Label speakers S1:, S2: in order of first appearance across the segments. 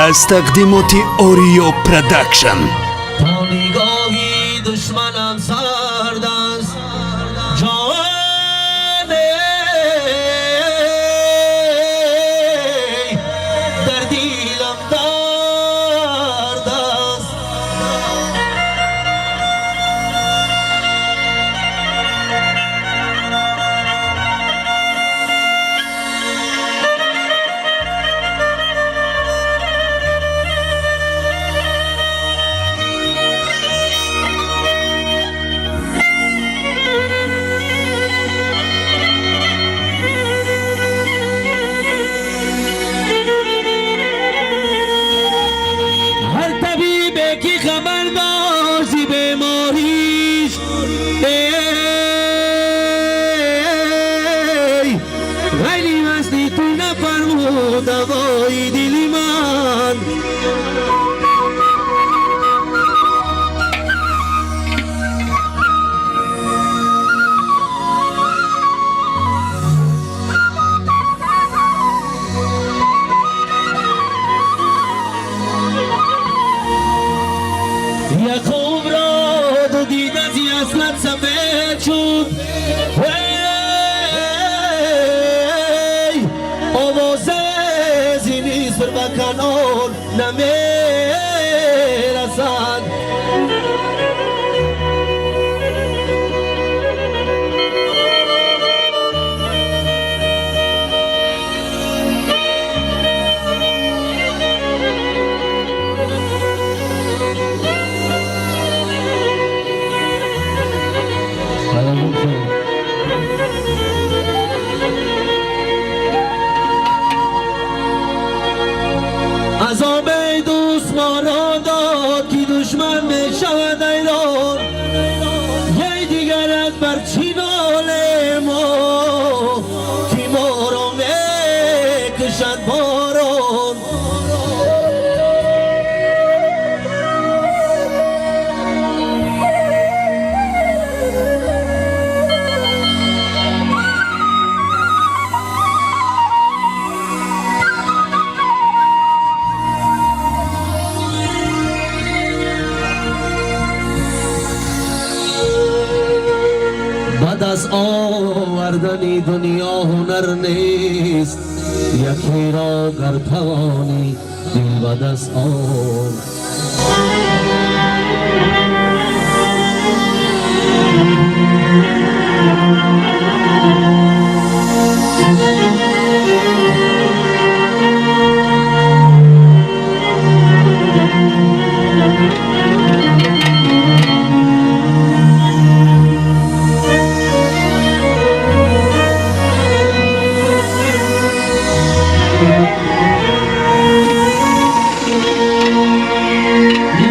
S1: Аз тақдимоти Ориё Продакшн.
S2: То нигоҳи душманам сард аст, ҷон, дар дилам дард аст. Ҳар табибе ки хабар дошт зи бемориш, эй, ғайри васли ту нафармуд давои дили ман. Яқуб ро ду дида зи ҳасрат сафед шуд, эй, овозе зи Миср ба Канъон намерасад. Азоб дӯст моро дод, ки душман мешавад ҳайрон. Ей, дигарат бар чӣ нолем, ки моро мекушад борон? Ба даст овардани дунё ҳунар нест, якеро гар тавонӣ дил ба даст ов.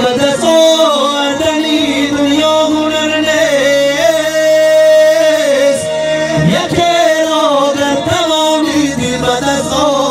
S2: Ба даст овардани дунё ҳунар нест, якеро гар тавонӣ дил ба даст ов.